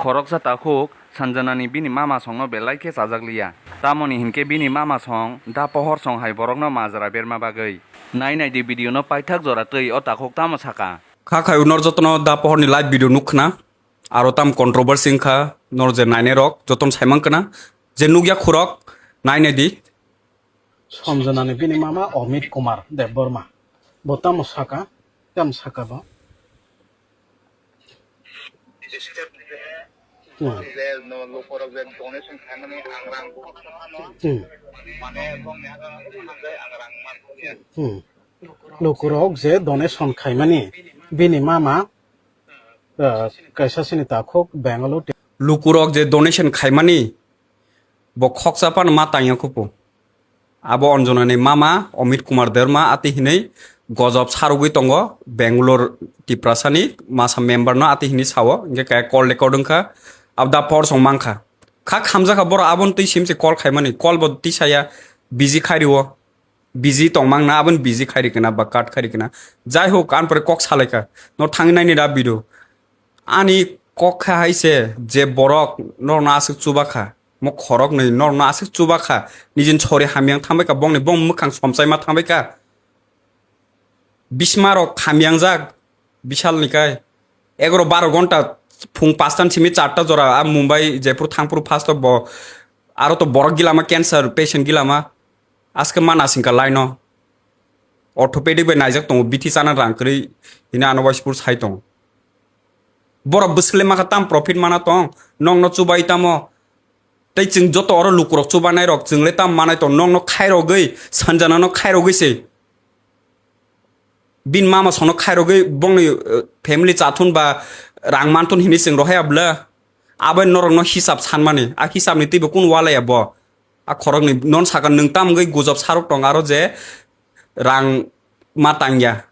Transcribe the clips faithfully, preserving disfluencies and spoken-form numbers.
Khoroksa takhuk Sanjanani bini mama songno belai khe chajak liya. Tamoni hinkhe bini mama song da pohor song hai borokno majra berma bagwi. Nai nai di video no paithak jora twi o takhuk tamo saka. Kha khai unor jotono da pohorni live video nuk khna. Aro tam controversy wngkha nor je nainai rok jotono saimang khna. Je nukya khurok nai nai di. Sanjanani bini mama Amit Kumar Debbarma. Bo tamo saka, tamo saka bo. Hmm. Hmm. Hmm. Lukurok je donation khaimani bini mama, ah, kaisa sini takhuk Bangalore. Lukurok je donation khaimani bo khoksa phano ma tangya khupu. Abo Anjanani mama Amit Kumar Debbarma ati hinui gojop sarugwi tongo Bangalore Tiprasani masa member no ati hinui sao, hinkhe kaya call record wngkha, abo da por song mankha. Kha khamjakha borok aboni twi simse call khaimani, call bo tisaya busy khairiwo, busy tongmangna aboni busy khairi kana ba cut khairi kana. Jai hok, an pore kok salaikha, no thangwi naini da video. Ani kok kha hai se je borok norokno aswk chubakha, mo khoroknwi norokno aswk chubakha, nijin sori hamyang thangbaikha, bongni bong mwkhang somchaima thangbaikha. Bismarok hamyangjak bisalni kai egaroh baro gonta phung pastan simi charta jora a Mumbai jephuru thangphuru first o bo aro to borok gilama cancer patient gilama aske mana singka laino orthopedic bai naijak tongo bithi chana rang kwrwi hini ano waisipur sai tongo. Borok bwswk le makha tam profit mana tong, nokno chubai tamo? Tei chwng joto oro lukurok chubanai rok chwng le tam manai tong, nokno khairogwi, Sanjanano khairogwi se. Bini mama sono khairogwi bongni, eh, family chathun ba rang manthun hini chwng rohai abla. Abai norokno hisab sanmani, a hisabni twibo kun walaya bo? A khoroknwi non sakha nwng tam wngwi gujop sarok tong aro je rang ma tangya.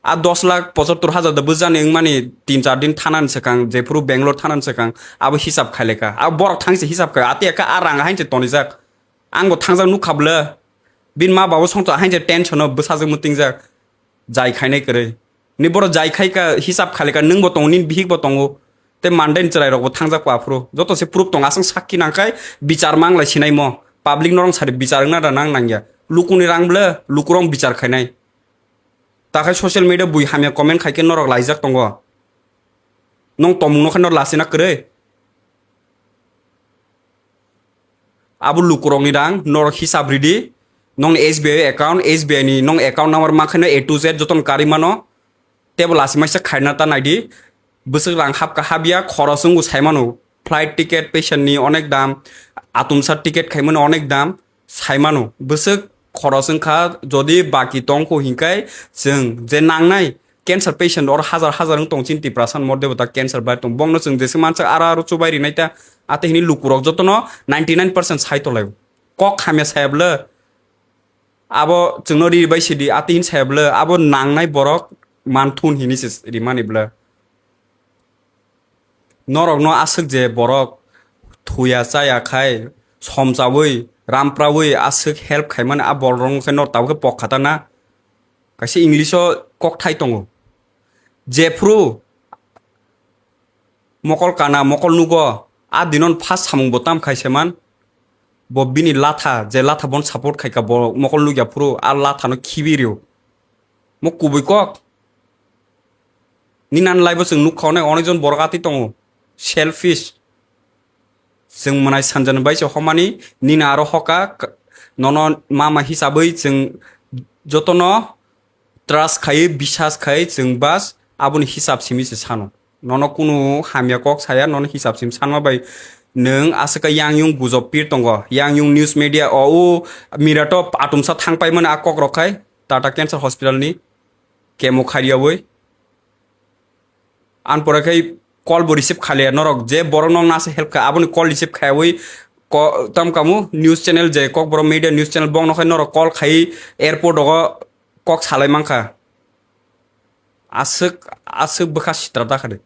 A dos lakh pochattor hajar da bwjani wngmani tin char din thanani swkang, jephuru Bangalore thanani swkang, abo hisab khaileka. A borok thangse hisab khai, ati eka a rang hainse tonijak. Ang bo thangjak nukha bwle. Bini ma babo songcha hainse tension o bwsajwk mwtingjak. Jai khainai kwrwi. Ni borok jai khai ka hisab khaileka, nwng bo tongo, nini bihik bo tongo. Tei mandai ni chwrai rok bo thangjak aphuru. Joto se proof tong, aswng sakki nangkhai bichar manglai sinaimo. Public norong sari bichar wngna da nang nangya. Lukuni rang bwle, lukurok bichar khainai. Takhai social media bui hamya comment khaikhe norok laijak tongo. Nong tomungno khe nor lasina kwrwi. Abo lukurokni rang norok hisab ridi. Nongni S B I account, S B I ni nong account number mankhaino A to Z jotono karwi mano. Tebo lasimaisa khaina ta naidi. Bwswk rang hapka hapya khorok wngbo saimano. Flight ticket, patient ni onek dam, atumsa ticket khaimani onek dam. Saimano, bwswk khoros wngkha, jodi baki tongkhu hinkhai chwng je nangnai cancer patient oro hajar hajar wng tong chini Tiprasa ni modde bo ta cancer bai tong, bongno chwng jeswk mansak aro aro chubai rinai ta, ate hini lukurok jotono ninety nine percent sai tolai. Kok hamya saya bwle, abo chwngno ri bai sidi, ate hini saya bwle, abo nangnai borok manthun hini se rimani bwle. Norokno aswk je borok thuya chaya khai somchaui, rampraui aswk help khaimani, a borok rokno khe nor tabuk khe pok khata na? Kaisa English o kokthai tongo, jephru mokol kana, mokol nugo, a dinon first samung bo tam khai se man, bo bini latha, je latha bon support khaika, bo mokol nukya phuru a lathano khibi rio. Mo kubui kok. Nini ani life o chwng nukha, onek, onek jon borok atwi tongo. Selfish. Chwng mwnai sanjani bai se homani, nini aro hoka, k-, nono mama hisabwi chwng jotono trust khai, bisas khai, chwng bas aboni hisab simi se sano. Nono kunu hamya kok saya, nono hisab sim sanma bai nwng aswk yang yung gujob pir tongo. Yang yung news media o u Mirato atumsa thang paimani a kok rok khai Tata Cancer Hospital ni chemo khairiyawoi. An pore khai call bo receive khailiya norok, je borok nok nasa help kha, aboni call receive khaiwi ko-, tam kamu news channel je Kokborok media news channel bongno khai norok call khai airport rogo kok salai mankha. Aswk, aswk bwkha sitra da khade.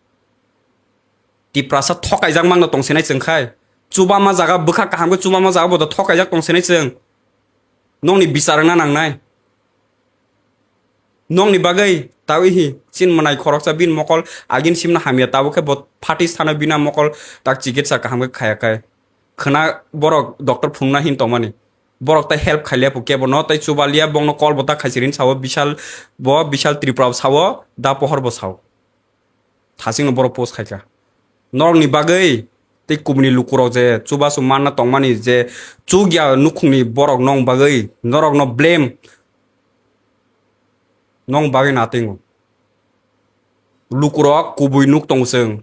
Tiprasa thokaijak mangno tongsinai chwng khai. Chubama jaga bwkha kaham khe chubama jaga bo da thokaijak tongsinai chwng. Nokni bichar wngna nangnai. Nokni bagwi tawi hi chin mwnai khoroksa bini mokol agin simna hamya, tabuk khe bo phatis thano bina mokol tak chikitsa kaham khe khaya khai. Khwna borok doctor phunukna hin tongmani. Borok tai help khailiya phu kebo no tai chubalia bongno call bo ta khaisirin sao Bishal, bo Bishal Tripura sao da pohor bo sao. Thasingno borok post khaika. Norokni bagwi tei kubuni lukurok je chubachu manna tongmani je chukya nukhungni borok nong bagwi norokno blame nong bagwi natingo. Lukurok kubui nuk tongo chwng.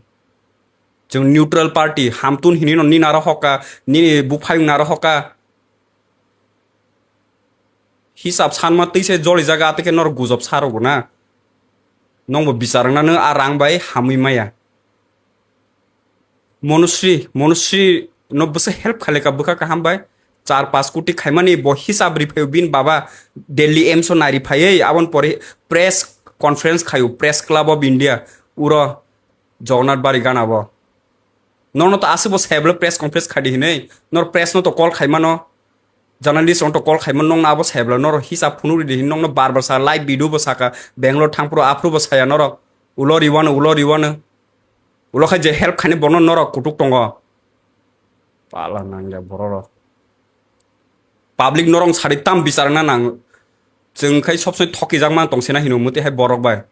Chwng neutral party, hamtun hinino nini aro hoka, nini buphayung naro hoka. Hisab sanma twi se joli jaga atwi khe norok gujob sarogo na. Nongbo bichar wngna nw a rang bai hamwi maya. Monusri, Monusri no bwsa help khaileka bwkha kaham bai. Char pas koti khaimani bo hisab riphaio bin baba Delhi aims o nai riphaiwi abon pore press conference khaio Press Club of India uro Jagannath Bari gana bo. Nono to aswk bo seblo press conference khadi hinwi. Nor press no to call khaimano. Journalist rok to call khaimano nongno abo seblo noro hisab phunuk ridi hin nongno bar bar sa live video bo saka Bangalore thangphuru aphuru bo saya norok. Ulo riwano, ulo riwano. Ulo khai je help khaini bono norok kutuk tongo. Pala nangya bororok. Public norong sari tam bichar na nang. Chwng khai sob somoi thokijak man tong sena hino muti hai borok bai.